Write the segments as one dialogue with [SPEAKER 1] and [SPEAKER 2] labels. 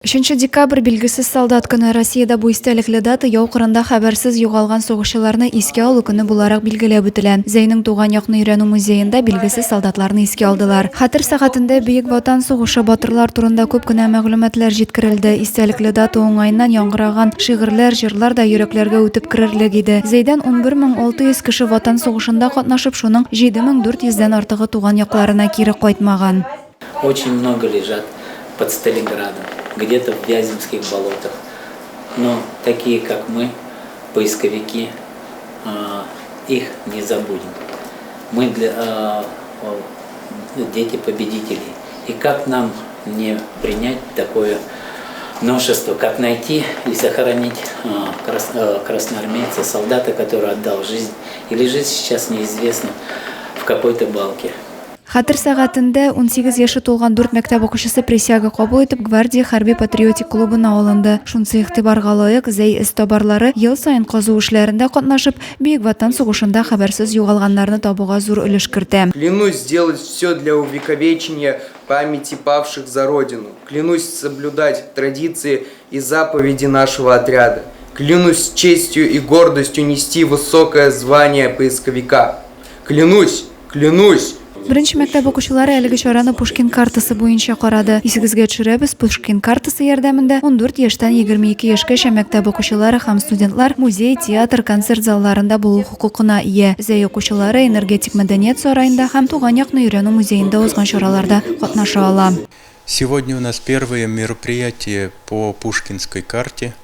[SPEAKER 1] Өченче декабрь, Билгесез солдат көне. Россиядә бу истәлекле дата яу кырында хәбәрсез югалган сугышчыларны искә алу көне буларак билгеләп үтелә. Зәйнең туган якны өйрәнү музеенда билгесез солдатларны искә алдылар. Хәтер сәгатендә Бөек Ватан сугышы батырлар турында күп кенә мәгълүматлар җиткерелде. Истәлекле дата уңаеннан яңгыраган шигырьләр, җырлар да йөрәкләргә үтеп керерлек иде. Зәйдән 11600 кеше Ватан сугышында катнашып, шуның 7400 дән артыгы туган якларына кире кайтмаган.
[SPEAKER 2] Очень много лежат под Сталинградом, где-то в Вяземских болотах. Но такие, как мы, поисковики, их не забудем. Мы для, дети победителей. И как нам не принять такое новшество, как найти и сохранить красноармейца, солдата, который отдал жизнь и лежит сейчас неизвестно в какой-то балке.
[SPEAKER 1] Хәтер сәгатендә 18 яше тулган дүрт мәктәп укучысы присяга кабул итеп, Гвардия хәрби-патриотик клубына алынды. Шунысы игътибарга лаек, Зәй эзтабарлары ел саен казу эшләрендә катнашып, Бөек Ватан сугышында хәбәрсез югалганнарны табуга зур өлеш кертә.
[SPEAKER 3] Клянусь сделать все для увековечения памяти павших за Родину. Клянусь соблюдать традиции и заповеди нашего отряда. Клянусь с честью и гордостью нести высокое звание поисковика. Клянусь! Клянусь!
[SPEAKER 1] Беренче мәктәп укучылары әлеге чараны Пушкин картасы буенча карады. Исегезгә төшерәбез, Пушкин картасы ярдәмендә 14 яшьтән 22 яшькәчә мәктәп укучылары һәм студентлар музей, театр, концерт залларында булу хокукына ия. Зәй укучылары Энергетик мәдәният сараенда һәм Туган якны өйрәнү музеенда узган чараларда катнаша ала.
[SPEAKER 4] Сегодня у нас первое мероприятие по Пушкинской карте.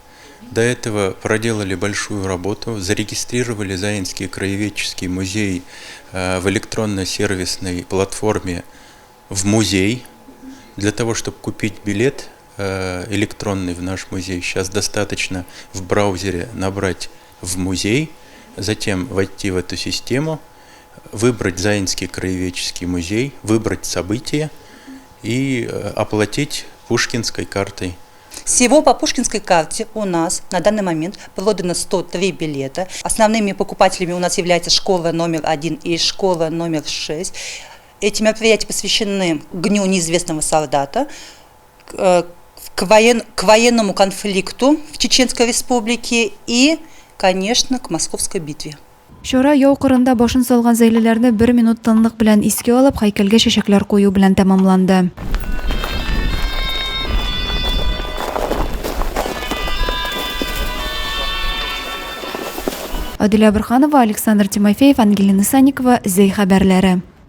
[SPEAKER 4] До этого проделали большую работу, зарегистрировали Заинский краеведческий музей э, в электронно-сервисной платформе в музей. Для того, чтобы купить билет э, электронный в наш музей, сейчас достаточно в браузере набрать в музей, затем войти в эту систему, выбрать Заинский краеведческий музей, выбрать события и э, оплатить пушкинской картой.
[SPEAKER 5] Всего по Пушкинской карте у нас на данный момент продано 103 билета. Основными покупателями у нас являются школа номер 1 и школа номер 6. Эти мероприятия посвящены Дню неизвестного солдата, э, к, воен, к военному конфликту в Чеченской Республике и, конечно, к Московской битве.
[SPEAKER 1] Чара яу кырында башын салган зәйлеләрне бер минут тынлык белән искә алып, һәйкәлгә чәчәкләр кую белән тәмамланды. Адилә Борһанова, Александр Тимофеев, Ангелина Санникова, Зәй хәбәрләре.